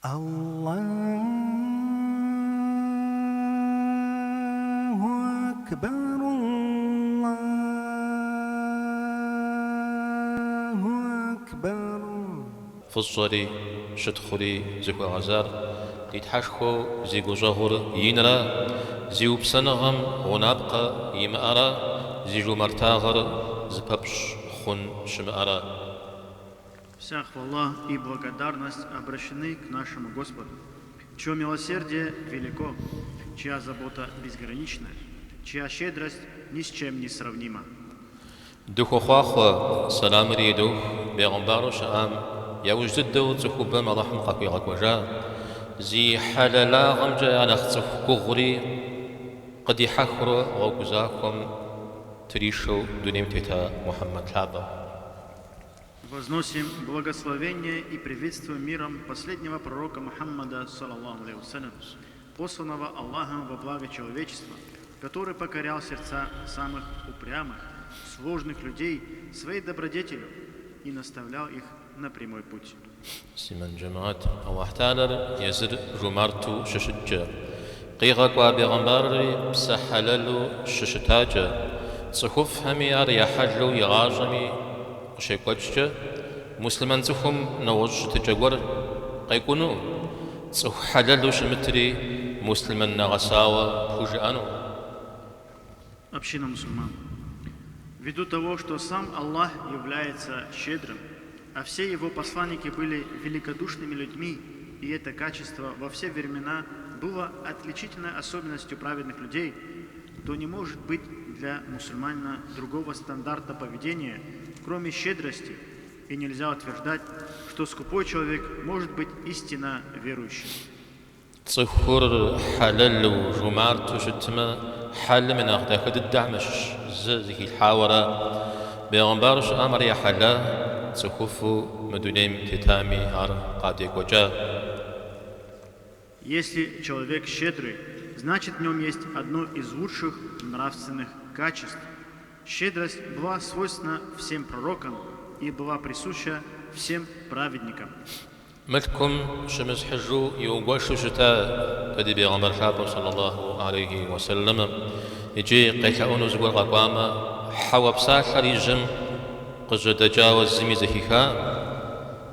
Аллаху акбар, Аллаху акбар. Фӏыщӏэри щытхъури зыхуэгъэзар ди Тхьэшхуэу зи гущӏэгъур инрэ, зи упсэныгъэм гъунапкъэ имыӏэрэ, зи жумартагъэр зыпэпщӏ хъун щымыӏэрэ. Вся хвала и благодарность обращены к нашему Господу, чье милосердие велико, чья забота безгранична, чья щедрость ни с чем не сравнима. Дыхуохъуахъуэ, сэламри идох, бегъымбару щыӏам яужь дыдэу цӏыхубэм Алыхьым къахуигъэкӏуэжа, зи хьэлэлагъымкӏэ я нэхъ цӏыху гугъури къыдихьэхыурэ гъуэгу захуэм тришэу дунейм тета Мухьэммэд лъапӏэм. Возносим благословение и приветствуем миром последнего пророка Мухаммада, саллаллаху алейхи вассалям, посланного Аллахом во благо человечества, который покорял сердца самых упрямых, сложных людей своей добродетелью и наставлял их на прямой путь. Муслъымэн жэмыхьэт, Алыхь Тэхьэлар езыр жумарту щыщыткӏэ, къигъэкӏуа бегъымбарри псэ хьэлэлу щыщытакӏэ, цӏыхуфӏхэми ар я хьэлу игъащӏэми къыщекӏуэкӏкӏэ, муслъымэн цӏыхум нэгъуэщӏ щытыкӏэ гуэр къекӏунукъым, цӏыху хьэлэлу щымытри муслъымэн нэгъэсауэ пхужыӏэнукъым. Община мусульман. Ввиду того, что сам Аллах является щедрым, а все его посланники были великодушными людьми, и это качество во все времена было отличительной особенностью праведных людей, то не может быть для мусульманина другого стандарта поведения, кроме щедрости, и нельзя утверждать, что скупой человек может быть истинно верующим. Цӏыхур хьэлэлу, жумарту щытмэ, хьэлым и нэхъ дахэ дыдэхэм ящыщ зы зыхилъхьауэ ара. Бегъымбару щыӏам ар я хьэла, цӏыхуфӏу мы дунейм тетами ар къадекӏуэкӏа. Если человек щедрый, значит в нем есть одно из лучших нравственных качеств. Щедрость была свойственна всем пророкам и была присуща всем праведникам. Мылъкум щымысхьыжу иугуэшу щыта дэ ди бегъымбар лъапӏэм саллаллаху алейхи уэсэлэмым икӏи къелъэӏуну зыгуэр къэкӏуамэ, хьэуэ псалъэр и жьэм къыжьэдэкӏауэ зыми зэхихакъым.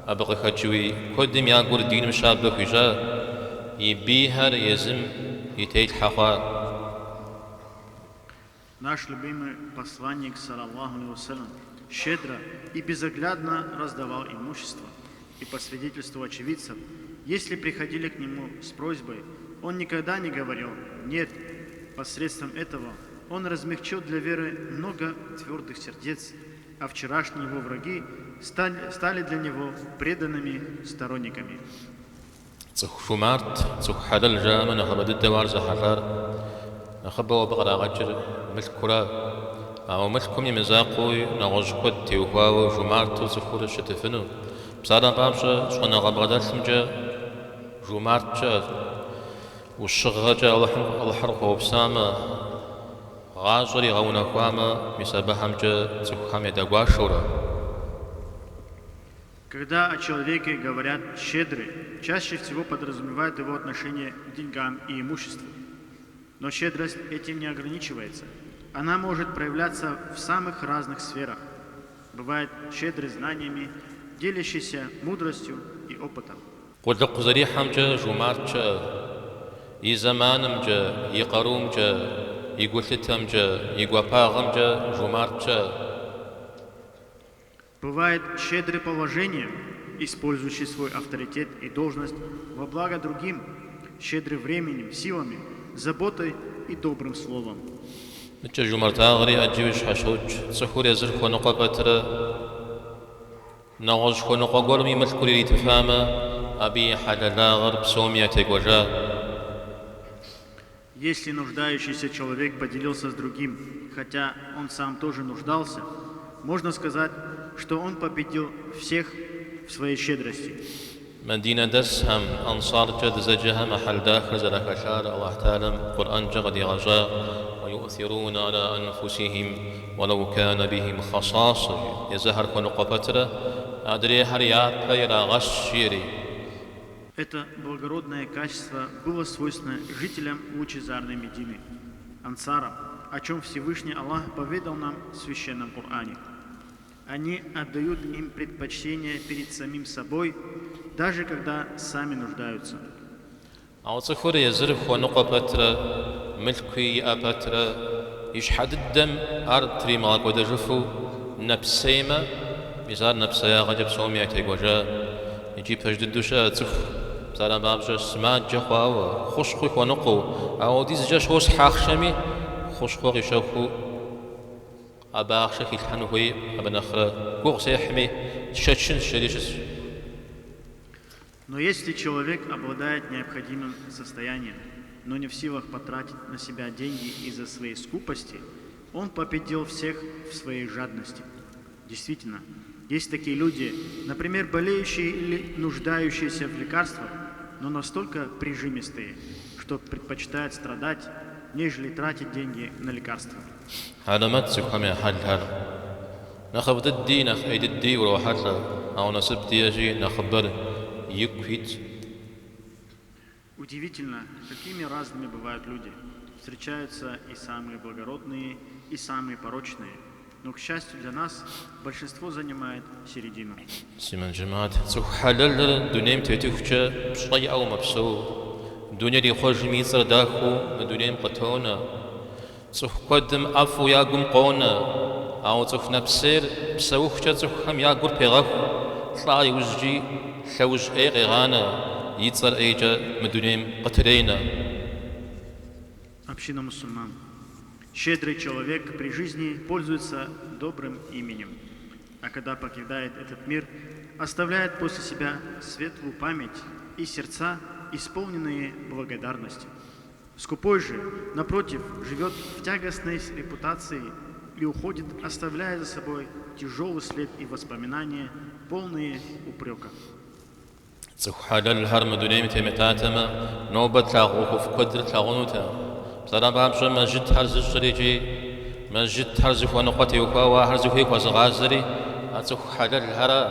Абы къыхэкӏыуи куэдым я гур диным щабэ хуищӏа, и бийхэр езым и телъхьэ хъуа. Наш любимый посланник, саллаллаху алейхи вассалям, щедро и безоглядно раздавал имущество. И по свидетельству очевидцев, если приходили к нему с просьбой, он никогда не говорил «нет». Посредством этого он размягчил для веры много твердых сердец, а вчерашние его враги стали, стали для него преданными сторонниками. Цӏыху жумарт, цӏыху хьэлэл жаӏэмэ, нэхъыбэ дыдэу ар зэхьэлӏар, нэхъыбэу абы кърагъэкӏыр мылъкура. Ауэ мылъкум и мызакъуэуи нэгъуэщӏ куэд теухуауэ жумарту цӏыхур щытыфыну. Псалъэм папщӏэ, щӏэныгъэ бгъэдэлъымкӏэ жумарт щыӏэщ. ӏущыгъэкӏэ Алыхьым Алыхьыр къыхуэупсамэ, гъащӏэр игъэунэхуамэ, мис абыхэмкӏэ цӏыхухэм ядэгуашэурэ. Когда о человеке говорят «щедрый», чаще всего подразумевают его отношение к деньгам и имуществу. Но щедрость этим не ограничивается. Она может проявляться в самых разных сферах. Бывает щедрый знаниями, делящийся мудростью и опытом. Къулыкъу зэрихьэмкӏэ жумарт щыӏэ, и зэманымкӏэ, и къарумкӏэ, и гулъытэмкӏэ, и гуапагъэмкӏэ жумарт щыӏэ. Бывает щедрый положением, использующий свой авторитет и должность во благо другим, щедрый временем, силами, заботой и добрым словом. Мыкӏэ жумартагъри ӏэджэуи щхьэщокӏ, цӏыхур езыр хуэныкъуэ пэтрэ нэгъуэщӏ хуэныкъуэ гуэрым и мылъкур иритыфамэ, абы и хьэлэлагъыр псоми ятекӏуэжа. Если нуждающийся человек поделился с другим, хотя он сам тоже нуждался, можно сказать, что он победил всех в своей щедрости. Мэдинэдэсхэм, ансаркӏэ дызэджэхэм а хьэл дахэр зэрахэлъар Алыхь Тэхьэлам Къурӏэнкӏэ къыдигъэщӏа, Уэюӏсирунэ аля анфусихим уэлэу канэ бихим хъэсасэ, жи, езыхэр хуэныкъуэ пэтрэ, адрейхэр япэ ирагъэщ, жиӏэри. Это благородное качество было свойственно жителям лучезарной Медины, ансарам, о чем Всевышний Аллах поведал нам в Священном Коране. Они отдают им предпочтение перед самим собой, даже когда сами нуждаются. Ауэ цӏыхур езыр хуэныкъуэ пэтрэ, мылъкуи иӏэ пэтрэ, и щхьэ дыдэм ар тримыгъэкӏуэдэжыфу нэпсеймэ, мис ар нэпсеягъэкӏэ псоми ятекӏуэжа. Икӏи пэж дыдэу щыӏэ цӏыху, псалъэм папщӏэ, сымаджэ хъуауэ, хущхъуи хуэныкъуэу, ауэдизкӏэ щосхь ахъшэми, хущхъуэ къищэхуу абы ахъшэ хилъхьэну хуейкъым, абы нэхърэ гугъу сехьми, сшэчынщ, жери щысщ. Но если человек обладает необходимым состоянием, но не в силах потратить на себя деньги из-за своей скупости, он победил всех в своей жадности. Действительно, есть такие люди, например, болеющие или нуждающиеся в лекарствах, но настолько прижимистые, что предпочитают страдать, нежели тратить деньги на лекарства. Хьэлэмэт цӏыхухэм я хьэлхэр. Нэхъыфӏ дыди, нэхъ ӏей дыди урохьэлӏэ, ауэ насып диӏэщи, нэхъыбэр ику итщ. Удивительно, какими разными бывают люди. Встречаются и самые благородные, и самые порочные. Но, к счастью для нас, большинство занимает середину. Муслъымэн жэмыхьэт, цӏыху хьэлэлыр дунейм тетыхукӏэ пщӏэ иӏэу мэпсэу. Дунейр ихъуэжми и цӏэр дахэу мы дунейм къытонэ. Цӏыху куэдым ӏэфӏу я гум къонэ, ауэ цӏыху нэпсейр псэухукӏэ цӏыхухэм я гур пегъэху, лӏа иужькӏи лъэужь ӏей къегъанэ, и цӏэр ӏейкӏэ мы дунейм къытренэ. Община мусульман. Щедрый человек при жизни пользуется добрым именем, а когда покидает этот мир, оставляет после себя светлую память и сердца, исполненные благодарности. Скупой же, напротив, живет в тягостной репутации и уходит, оставляя за собой тяжелый след и воспоминания, полные упрека. Цӏыху хьэлэлхэр мы дунейм темытатэмэ, нобэ тлъагъу ӏуэхуфӏ куэдыр тлъагъунутэкъым. Псалъэм папщӏэ, мэжджытхэр зыщӏыр икӏи мэжджытхэр зыхуэныкъуэ теухуауэ ахэр зыхуей хуэзыгъазэри а цӏыху хьэлэлхэра.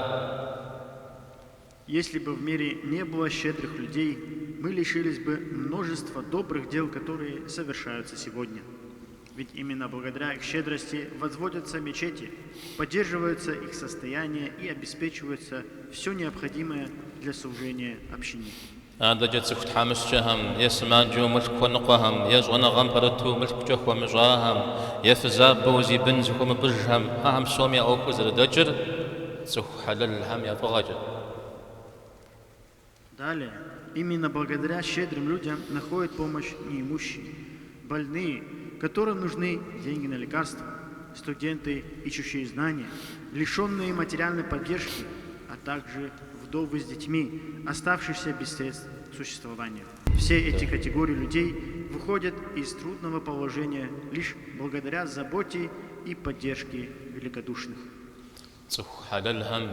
Если бы в мире не было щедрых людей, мы лишились бы множества добрых дел, которые совершаются сегодня. Ведь именно благодаря их щедрости возводятся мечети, поддерживаются их состояние и обеспечивается все необходимое для служения общине. Адэкӏэ цӏыху тхьэмыщкӏэхэм, е сымаджэу мылъку хуэныкъуэхэм, е щӏэныгъэм пэрыту мылъкукӏэ хуэмыщӏахэм, е фызабэу зи бын зыхуэмыпӏыжхэм, ахэм псоми я ӏуэхур зэрыдэкӏыр цӏыху хьэлэлхэм я фӏыгъэкӏэ. Далее, именно благодаря щедрым людям находят помощь неимущие, больные, которым нужны деньги на лекарства, студенты, ищущие знания, лишенные материальной поддержки, а также вдовы с детьми, оставшиеся без средств к существованию. Все эти категории людей выходят из трудного положения лишь благодаря заботе и поддержке великодушных. Цӏыху хьэлэлхэм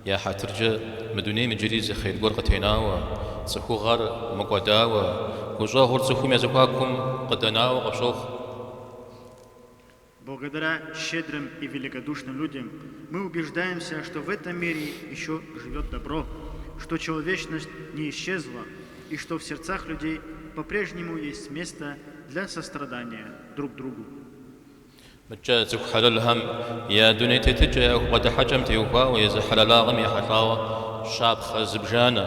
я хьэтыркӏэ мы дунейм иджыри зы хъер гуэр къытенауэ, цӏыхугъэр мыкӏуэдауэ, гущӏэгъур цӏыхум я зэхуакум къыдэнауэ къыпщохъу. Благодаря щедрым и великодушным людям мы убеждаемся, что в этом мире еще живет добро, что человечность не исчезла и что в сердцах людей по-прежнему есть место для сострадания друг другу. Мыдкӏэ цӏыху хьэлэлхэм я дуней тетыкӏэ, я ӏуэху бгъэдыхьэкӏэм теухуауэ, езы хьэлэлагъым ехьэлӏауэ щапхъэ зыбжанэ.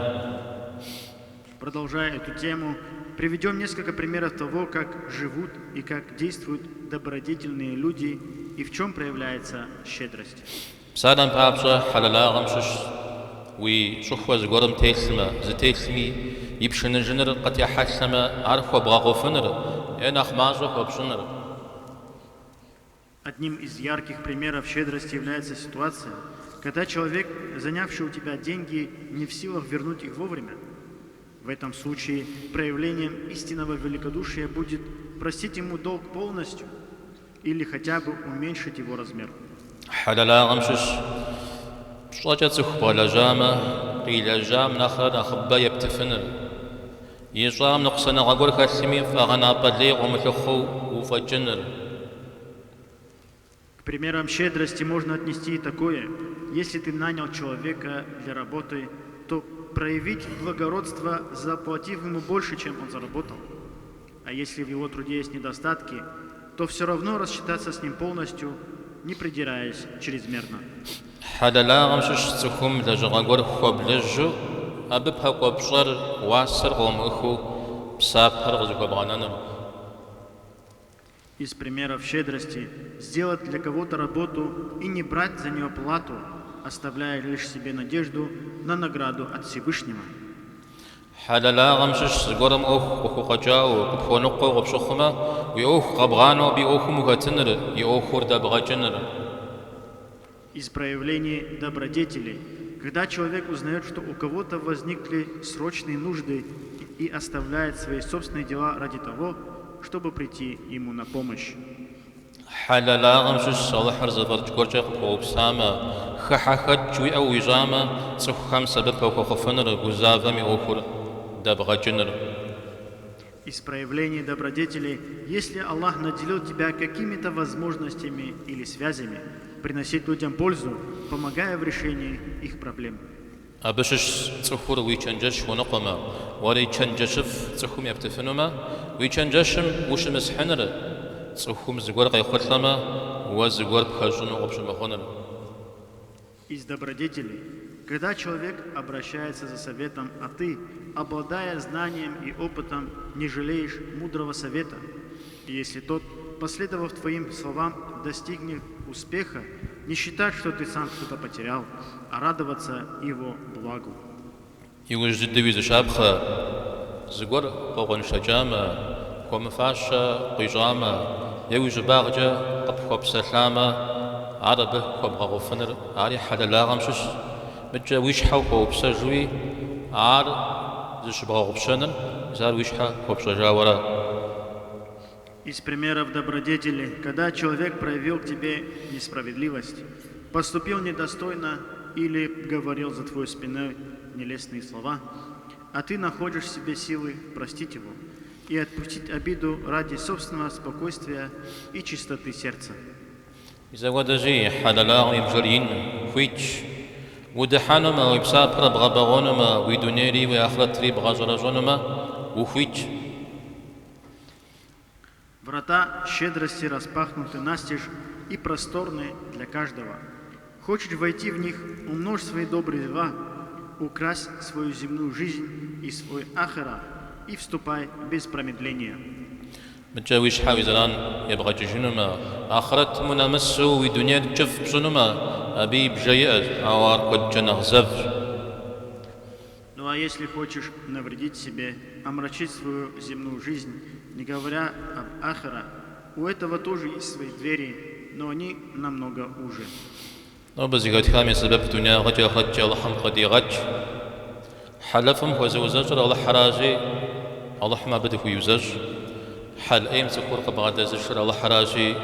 Продолжая эту тему, приведем несколько примеров того, как живут и как действуют добродетельные люди и в чем проявляется щедрость. Псалъэм папщӏэ, хьэлэлагъым щыщ уи щӏыхуэ зыгуэрым телъмэ, зытелъми и пшыныжыныр къытехьэлъэмэ, ар хуэбгъэгъуфыныр е нэхъ мащӏэ хуэпщӏыныр. Одним из ярких примеров щедрости является ситуация, когда человек, занявший у тебя деньги, не в силах вернуть их вовремя. В этом случае проявлением истинного великодушия будет простить ему долг полностью или хотя бы уменьшить его размер. Хьэлэлагъым щыщ пщӏэкӏэ цӏыху бгъэлэжьамэ, къилэжьам нэхърэ нэхъыбэ ептыфыныр. Ищӏам ныкъусаныгъэ гуэр хэлъми, фӏэгъэнапӏэ лей къыумылъыхъуэу уфӏэкӏыныр. К примерам щедрости можно отнести и такое. Если ты нанял человека для работы, то проявить благородство, заплатив ему больше, чем он заработал. А если в его труде есть недостатки, то все равно рассчитаться с ним полностью, не придираясь чрезмерно. Хьэлэлагъым щыщ цӏыхум лэжьыгъэ гуэр хуэблэжьу, абы пэкӏуэ пщӏэр, уасэр къомыӏыхыу псапэр къызыхуэбгъэнэнур. Из примеров щедрости сделать для кого-то работу и не брать за нее плату, оставляя лишь себе надежду на награду от Всевышнего. Хьэлэлагъым щыщ зыгуэрым ӏуэху къыхукъуэкӏауэ, къыпхуэныкъуэу къыпщыхъумэ, уи ӏуэху къэбгъанэу абы и ӏуэхум ухэтыныр, и ӏуэхур дэбгъэкӏыныр. Из проявлений добродетелей, когда человек узнает, что у кого-то возникли срочные нужды и оставляет свои собственные дела ради того, чтобы прийти ему на помощь. Хьэлэлагъым щыщ Алыхьыр зэфӏэкӏ гуэркӏэ къыпхуэупсамэ, хыхьэхэкӏ уиӏэу уищӏамэ, цӏыхухэм сэбэп уахуэхъуфыныр, гузавэм и ӏуэхур дэбгъэкӏыныр. Из проявлений добродетелей, если Аллах наделил тебя какими-то возможностями или связями, приносить людям пользу, помогая в решении их проблем. Абы щыщ цӏыхур уи чэнджэщ хуэныкъуэмэ, уэри чэнджэщыфӏ цӏыхум ептыфынумэ, уи чэнджэщым ущымысхьыныр, цӏыхум зыгуэр къехъулӏэмэ, уэ зыгуэр пхэщӏыну къыпщымыхъуныр. Из добродетелей, когда человек обращается за советом, а ты, обладая знанием и опытом, не жалеешь мудрого совета. И если тот, последовав твоим словам, достигнет успеха, не считать, что ты сам что-то потерял, а радоваться его благу. Иужь дыдэуи зы щапхъэ, зыгуэр къокъуэншэкӏамэ, хуэмыфащэ къуищӏамэ е уи щӏыбагъкӏэ къыпхуэпсэлъамэ, ар абы хуэбгъэгъуфыныр ари хьэлэлагъэм щыщ. Мыдкӏэ уи щхьэ хуэупсэжуи ар зыщыбгъэгъупщэныр, мис ар уи щхьэ хуэпщӏэжауэ ара. Из примеров добродетели, когда человек проявил к тебе несправедливость, поступил недостойно или говорил за твоей спиной нелестные слова, а ты находишь в себе силы простить его и отпустить обиду ради собственного спокойствия и чистоты сердца. Мис апхуэдэщи, хьэлэлагъым и бжэр ин, хуитщ. Удыхьэнумэ, уи псапэр бгъэбэгъуэнумэ, уи дунейри уи ахърэтри бгъэщӏэрэщӏэнумэ, ухуитщ. Врата щедрости распахнуты настежь и просторны для каждого. Хочешь войти в них, умножь свои добрые дела, укрась свою земную жизнь и свой ахира и вступай без промедления. Мыдкӏэ уи щхьэ уи зэран ебгъэкӏыжынумэ, ахърэтым унэмысу уи дунейр кӏыфӏ пщӏынумэ, абыи бжэ иӏэщ, ауэ ар куэдкӏэ нэхъ зэвщ. Ну а если хочешь навредить себе, омрачить свою земную жизнь, не говоря об ахира, у этого тоже есть свои двери, но они намного уже. Нобэ зэхэтхам и сэбэп дунягъэкӏи ахърэткӏи Алыхьым къыдигъэкӏ. Хьэлыфӏым хуэзыузэщӏыр Алыхьыращи, Алыхьым абы дыхуиузэщӏ. Хьэл ӏейм цӏыхур къыбгъэдэзышыр Алыхьыращи,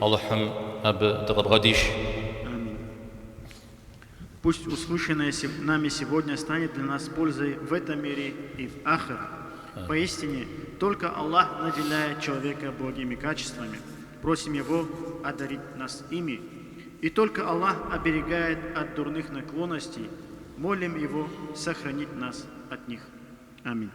Алыхьым абы дыкъыбгъэдиш. Аминь. Пусть услышанное нами сегодня станет для нас пользой в этом мире и в ахира. Поистине, только Аллах наделяет человека благими качествами. Просим Его одарить нас ими. И только Аллах оберегает от дурных наклонностей. Молим Его сохранить нас от них. Аминь.